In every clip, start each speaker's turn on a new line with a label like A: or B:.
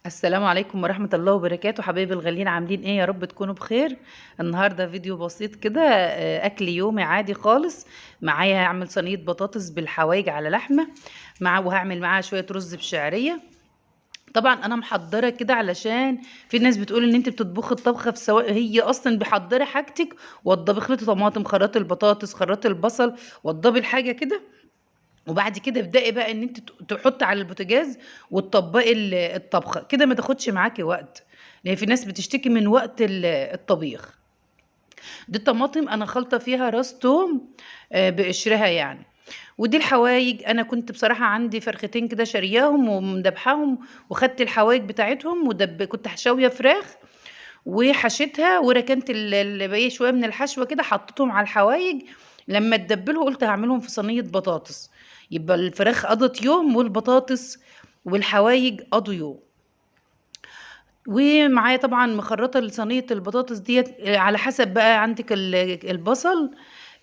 A: السلام عليكم ورحمة الله وبركاته. حبايبي الغاليين، عاملين ايه؟ يا رب تكونوا بخير. النهاردة فيديو بسيط كده، اكل يومي عادي خالص. معايا هعمل صينية بطاطس بالحوايج على لحمة وهعمل معاها شوية رز بشعرية. طبعا انا محضرة كده علشان في ناس بتقول ان انت بتطبخي الطبخة في سواء، هي اصلا بحضري حاجتك وضبي خلطة طماطم، خراط البطاطس، خراط البصل، وضبي الحاجة كده، وبعد كده ابدأي بقى ان انت تحطي على البوتاجاز وتطبقي الطبخة كده، ما تاخدش معاكي وقت، لان في ناس بتشتكي من وقت الطبيخ. دي الطماطم انا خلطه فيها راس توم، بقشرها يعني. ودي الحوايج، انا كنت بصراحة عندي فرختين كده شارياهم ومدبحاهم، وخدت الحوايج بتاعتهم كنت شاويه فراخ وحشيتها، وركنت اللي باقي شوية من الحشوه كده حطيتهم على الحوايج. لما اتبلوا قلت هعملهم في صينية بطاطس، يبقى الفراخ قضت يوم والبطاطس والحوايج قضوا يوم. ومعايا طبعا مخرطه لصينيه البطاطس ديت على حسب بقى عندك البصل،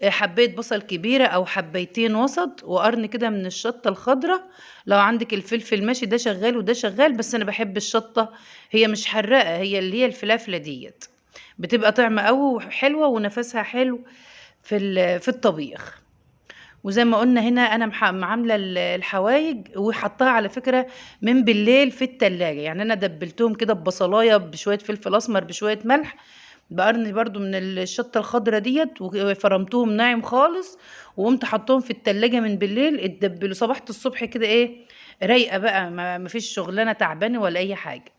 A: حبايه بصل كبيرة او حبايتين وسط، وقرن كده من الشطه الخضراء. لو عندك الفلفل ماشي، ده شغال وده شغال، بس انا بحب الشطه، هي مش حراقه، هي اللي هي الفلافله ديت بتبقى طعمه قوي وحلوه ونفسها حلو في الطبيخ. وزي ما قلنا هنا انا عامله الحوايج وحطاها على فكرة من بالليل في التلاجة، يعني انا دبلتهم كده ببصلايه بشوية فلفل اسمر بشوية ملح بقرن برضو من الشطه الخضراء ديت، وفرمتهم ناعم خالص، وقمت حطهم في التلاجة من بالليل اتدبلوا. صبحت الصبح كده ايه رايقة بقى، ما فيش شغلانة تعبانة ولا اي حاجة.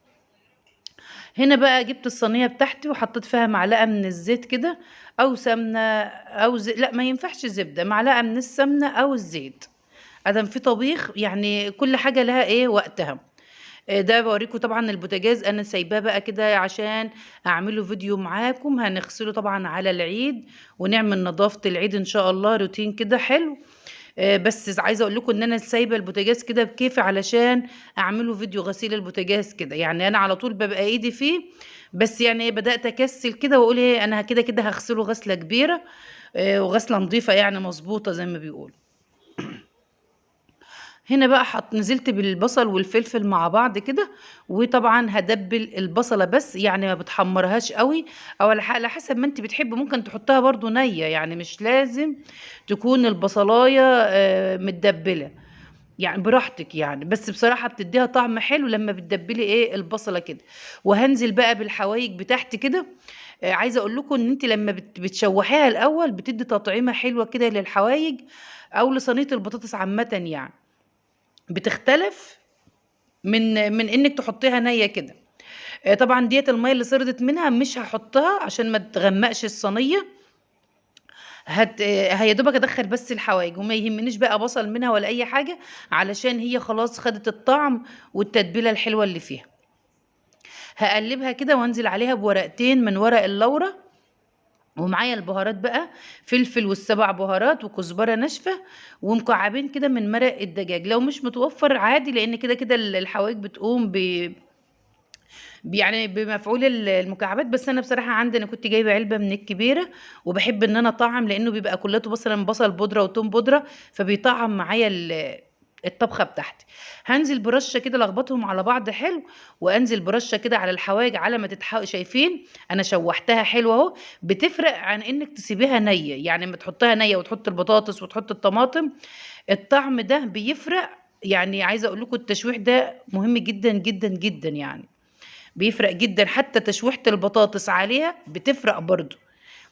A: هنا بقى جبت الصينية بتاعتي وحطيت فيها معلقه من الزيت كده او سمنه او لا ما ينفعش زبدة، معلقه من السمنة او الزيت، ادم في طبيخ يعني كل حاجة لها ايه وقتها. ده بوريكم طبعا البوتاجاز انا سايباه بقى كده عشان اعمله فيديو معاكم، هنغسله طبعا على العيد ونعمل نظافة العيد ان شاء الله، روتين كده حلو. بس عايزه اقول لكم ان انا سايبه البوتاجاز كده بكيفي علشان اعمله فيديو غسيل البوتاجاز كده، يعني انا على طول ببقى ايدي فيه، بس يعني ايه بدات اكسل كده واقول ايه انا كده كده هغسله غسله كبيرة، وغسله نظيفة يعني مظبوطة زي ما بيقولوا. هنا بقى نزلت بالبصل والفلفل مع بعض كده، وطبعا هدبل البصله بس، يعني ما بتحمرهاش قوي او على حسب ما انت بتحبي، ممكن تحطها برضو نيه، يعني مش لازم تكون البصلايه، متدبله، يعني براحتك يعني، بس بصراحة بتديها طعم حلو لما بتدبلي ايه البصله كده. وهنزل بقى بالحوايج بتاعتي كده. عايزه اقول لكم ان انت لما بتشوحيها الاول بتدي تطعيمه حلوة كده للحوايج او لصينيه البطاطس عامة، يعني بتختلف من انك تحطيها نيه كده. طبعا ديت المية اللي سردت منها مش هحطها عشان ما تغمقش الصينية، هي دوبك ادخل بس الحوايج وما يهمنيش بقى بصل منها ولا اي حاجة، علشان هي خلاص خدت الطعم والتتبيله الحلوة اللي فيها. هقلبها كده وانزل عليها بورقتين من ورق اللورة، ومعايا البهارات بقى فلفل والسبع بهارات وكزبره ناشفة ومكعبين كده من مرق الدجاج. لو مش متوفر عادي، لان كده كده الحوايج بتقوم بمفعول المكعبات، بس انا بصراحة عندي انا كنت جايبه علبة من الكبيرة، وبحب ان انا اطعم لانه بيبقى كلته مثلا بصل بودره وتوم بودره، فبيطعم معايا الطبخة بتاعتي. هنزل برشه كده لخبطهم على بعض حلو، وانزل برشه كده على الحوايج على ما تتحق. شايفين انا شوحتها حلو اهو، بتفرق عن انك تسيبيها نيه، يعني لما تحطها نيه وتحط البطاطس وتحط الطماطم الطعم ده بيفرق. يعني عايزه اقول لكم التشويح ده مهم جدا جدا جدا، يعني بيفرق جدا. حتى تشويحة البطاطس عليها بتفرق برضو،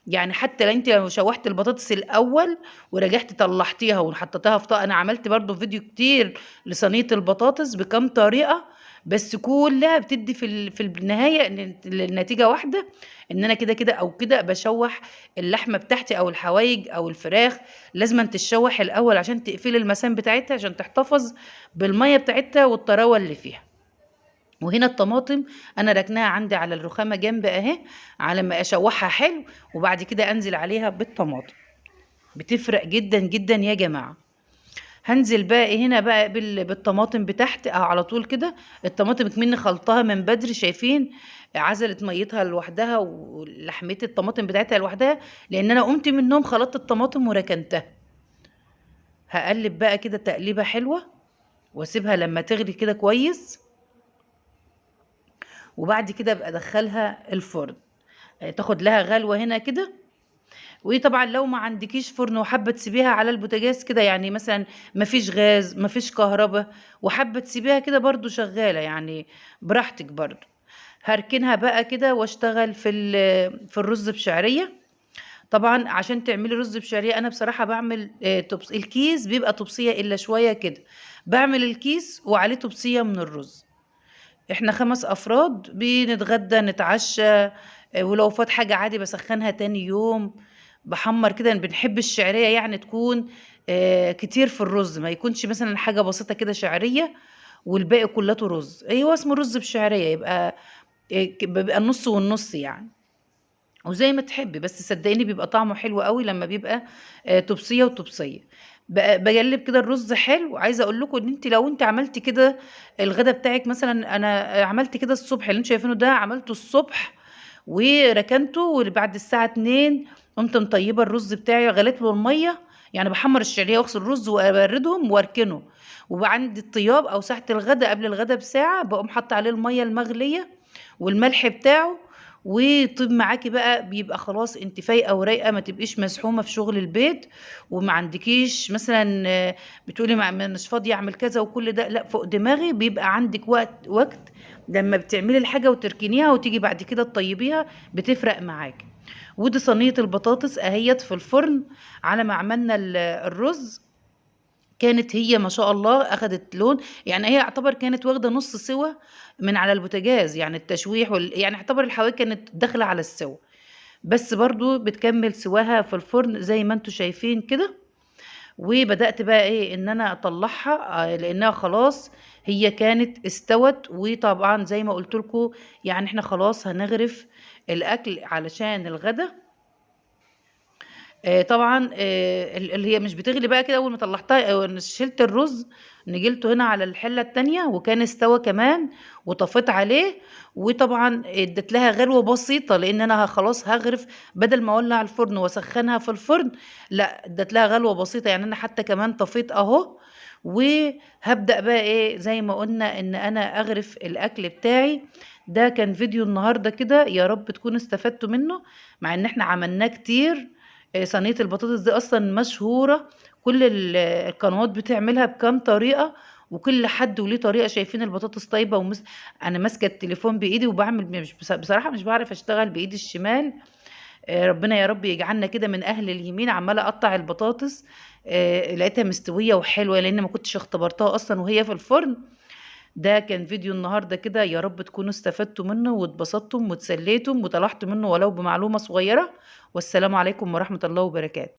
A: يعني حتى لو انت لو شوحت البطاطس الاول ورجعت طلعتيها وحطيتها في طاقة، انا عملت برضو فيديو كتير لصينيه البطاطس بكم طريقه، بس كلها بتدي في النهاية النتيجة واحدة، ان انا كده كده او كده بشوح اللحمة بتاعتي او الحوايج او الفراخ، لازم تتشوح الاول عشان تقفلي المسام بتاعتها، عشان تحتفظ بالمية بتاعتها والطراوه اللي فيها. وهنا الطماطم انا ركناها عندي على الرخامه جنب اهي على ما اشوحها حلو، وبعد كده انزل عليها بالطماطم. بتفرق جدا جدا يا جماعة. هنزل بقى إيه هنا بقى بالطماطم بتاعتي اهو على طول كده. الطماطم كمان خلطها من بدري، شايفين عزلت ميتها لوحدها ولحمه الطماطم بتاعتها لوحدها، لان انا قمت من النوم خلطت الطماطم وركنتها. هقلب بقى كده تقليبه حلوة واسيبها لما تغلي كده كويس. وبعد كده ابقى ادخلها الفرن، تاخد لها غلوه هنا كده. وطبعا لو ما عندكيش فرن وحابة تسيبيها على البوتاجاز كده، يعني مثلا ما فيش غاز ما فيش كهرباء وحابة تسيبيها كده برضو شغالة، يعني براحتك برضو. هركنها بقى كده واشتغل في الرز بشعريه. طبعا عشان تعملي رز بشعريه، انا بصراحة بعمل الكيس بيبقى طبسيه الا شوية كده، بعمل الكيس وعليه طبسيه من الرز. احنا 5 افراد بنتغدى نتعشى، ولو فات حاجة عادي بسخنها تاني يوم، بحمر كده. بنحب الشعرية يعني تكون كتير في الرز، ما يكونش مثلا حاجة بسيطة كده شعرية والباقي كلته رز. ايوه اسمه رز بشعريه، يبقى بيبقى النص والنص يعني، وزي ما تحبي. بس صدقيني بيبقى طعمه حلو قوي لما بيبقى طبسيه وطبسيه. بقلب كده الرز حلو. عايزه اقول لكم ان انت لو انت عملتي كده الغدا بتاعك، مثلا انا عملت كده الصبح اللي انتوا شايفينه ده، عملته الصبح وركنته، وبعد الساعة 2 قمت مطيبه الرز بتاعي، غليت له المية، يعني بحمر الشعرية واغسل الرز وابردهم واركنه، وعند الطياب او ساعة الغدا قبل الغدا بساعة بقوم حاطه عليه المية المغليه والملح بتاعه، وطيب معاكي بقى، بيبقى خلاص انت فايقه ورايقه، ما تبقيش مسحومه في شغل البيت، وما عندكيش مثلا بتقولي مش فاضية اعمل كذا وكل ده، لا فوق دماغي. بيبقى عندك وقت لما بتعملي الحاجة وتركنيها وتيجي بعد كده تطيبيها، بتفرق معاكي. ودي صينية البطاطس اهيت في الفرن على ما عملنا الرز، كانت هي ما شاء الله اخدت لون، يعني هي يعتبر كانت واخده نص سوا من على البوتاجاز، يعني التشويح يعني يعتبر الحوايج كانت داخله على السوا، بس برضو بتكمل سواها في الفرن زي ما انتوا شايفين كده. وبدأت بقى ايه ان انا اطلعها، لانها خلاص هي كانت استوت. وطبعا زي ما قلت لكم يعني احنا خلاص هنغرف الاكل علشان الغدا. طبعا اللي هي مش بتغلي بقى كده، اول ما طلعتها شلت الرز نجلته هنا على الحلة التانية وكان استوى كمان وطفيت عليه. وطبعا اديت لها غلوه بسيطة لان انا خلاص هغرف، بدل ما اولع الفرن واسخنها في الفرن، لا اديت لها غلوه بسيطة، يعني انا حتى كمان طفيت اهو. وهبدا بقى ايه زي ما قلنا ان انا اغرف الاكل بتاعي. ده كان فيديو النهارده كده، يا رب تكونوا استفدتوا منه، مع ان احنا عملناه كتير. صينية البطاطس دي اصلا مشهورة، كل القنوات بتعملها بكام طريقه، وكل حد وليه طريقه. شايفين البطاطس طيبة انا ماسكه التليفون بايدي وبعمل، بصراحة مش بعرف اشتغل بايدي الشمال. ربنا يا رب يجعلنا كده من اهل اليمين. عماله اقطع البطاطس، لقيتها مستوية وحلوه لان ما كنتش اختبرتها اصلا وهي في الفرن. ده كان فيديو النهارده كده، يا رب تكونوا استفدتوا منه واتبسطتم وتسليتم وطلعتوا منه ولو بمعلومة صغيرة. والسلام عليكم ورحمة الله وبركاته.